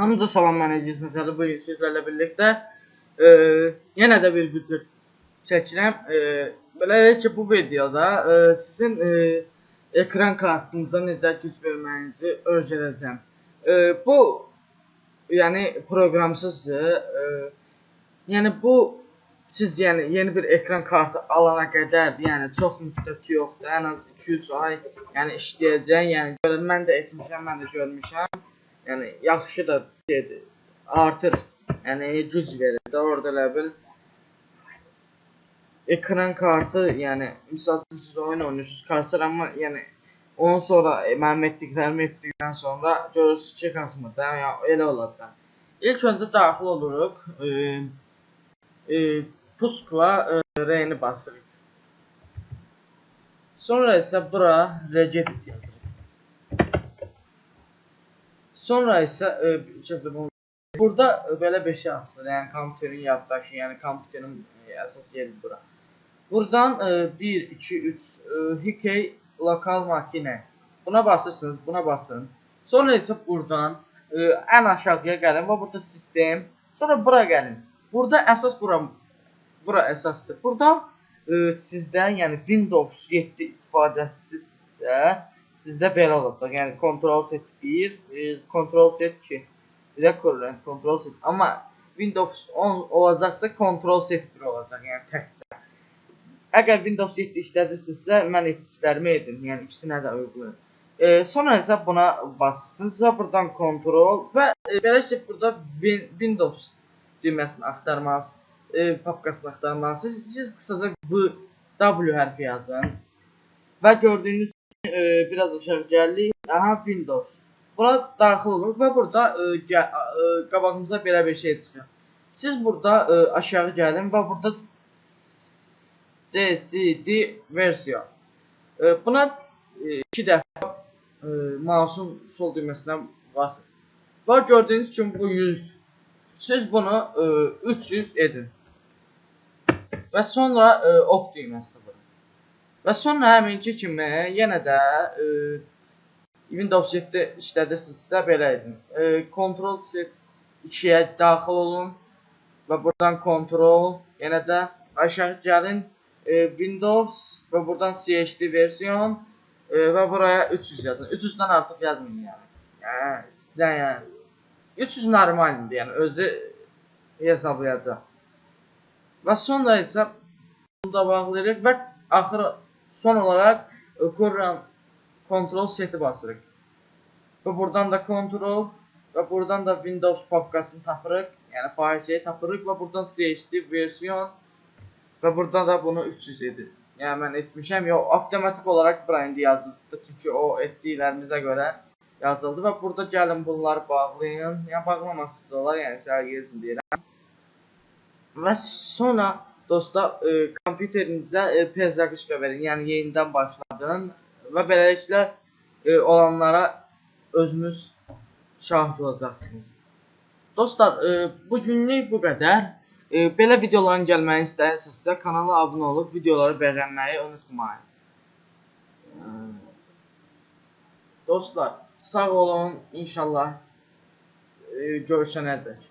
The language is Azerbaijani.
Hamınıza salam, mən Egiz Nəzərli. Bugün sizlərlə birlikdə yenə də bir video çəkirəm. Belə ki, bu videoda sizin ekran kartınıza necə güc verməyinizi öyrədəcəm. Bu, yəni proqramsızdır. Yəni bu, siz yəni yeni bir ekran kartı alana qədər, yəni çox müddət yoxdur, ən az 2-3 ay yəni işləyəcək. Yəni görə, mən də etmişəm, mən də görmüşəm. Yəni yaxşı da şeydir, artır, yəni güc verir də orada elə bil ekran kartı, yəni misal üçün siz oyun oynayırsınız, kasır, amma yəni ondan sonra mənim etdiklərimi etdikdən sonra görürsünüz ki, kasmır da, yəni elə olacaq. İlk öncə daxil oluruq, puskla R-ni basırıq. Sonra isə bura regedit yazırıq. Sonra isə burada belə bir şey açılır, yəni kompüterin yaddaşı, yəni kompüterin əsas yeri bura. Buradan 1, 2, 3, hikey lokal makine. Buna basırsınız, buna basın. Sonra isə buradan ən aşağıya gəlin və burada sistem, sonra bura gəlin. Burada əsas bura əsasdır. Burada sizdə, yəni Windows 7 istifadəçisisə, sizdə belə olacaq. Yəni Ctrl Z 1, Ctrl Z 2, bir də current Ctrl Z. Amma Windows 10 olacaqsa Ctrl Z 1 olacaq, yəni təkcə. Əgər Windows 7 işlədirsinizsə, mən etdiklərimi edin, yəni ikisinə də uyğulayın. Sonra isə buna basırsınız və buradan Ctrl və belə ki, burada Windows düyməsini axtarmalısınız, papkasını axtarmalısınız. Siz qısaca V, W hərfi yazın və gördüyünüz biraz aşağı gəldik. Aha, Windows. Bura daxil olur və burada qabağımıza belə bir şey çıxır. Siz burada aşağı gəlin və burada CCD versiya. Buna 2 dəfə mouse'un sol düyməsinə basın. Və gördüyünüz kimi bu 100. Siz bunu 300 edin. Və sonra ok düyməsinə vurun. Və sonra həminki kimi yenə də Windows 7 işlədirsinizsə belə edin. Ctrl Z 2-yə daxil olun və buradan Ctrl, yenə də aşağı gəlin, Windows və buradan CHD versiyon və buraya 300 yazın. 300-dən artıq yazmayın yəni. Yəni, sizdən yəni 300 normaldir, yəni özü hesablayacaq. Və sonra isə bunu da bağlayırıq və axır son olaraq current Ctrl seti basırıq. Və buradan da Ctrl və buradan da Windows papkasını tapırıq. Yəni fahişəyi tapırıq və buradan CHD versiyon və buradan da bunu 300 edir. Yəni mən etmişəm. Yox, avtomatik olaraq bura indi yazıldı. Çünki o etdiklərimizə görə yazıldı və burada gəlin bunları bağlayın. Yəni bağlamasız da olar, yəni səliqəsini deyirəm. Və sonra dostlar, kompüterinizə perzaquşka verin, yəni yenidən başladın və beləliklə olanlara özünüz şahid olacaqsınız. Dostlar, bugünlük bu qədər. Belə videoların gəlməyini istəyirsinizsə, kanala abunə olub videoları bəyənməyi unutmayın. Dostlar, sağ olun, inşallah görüşənədək.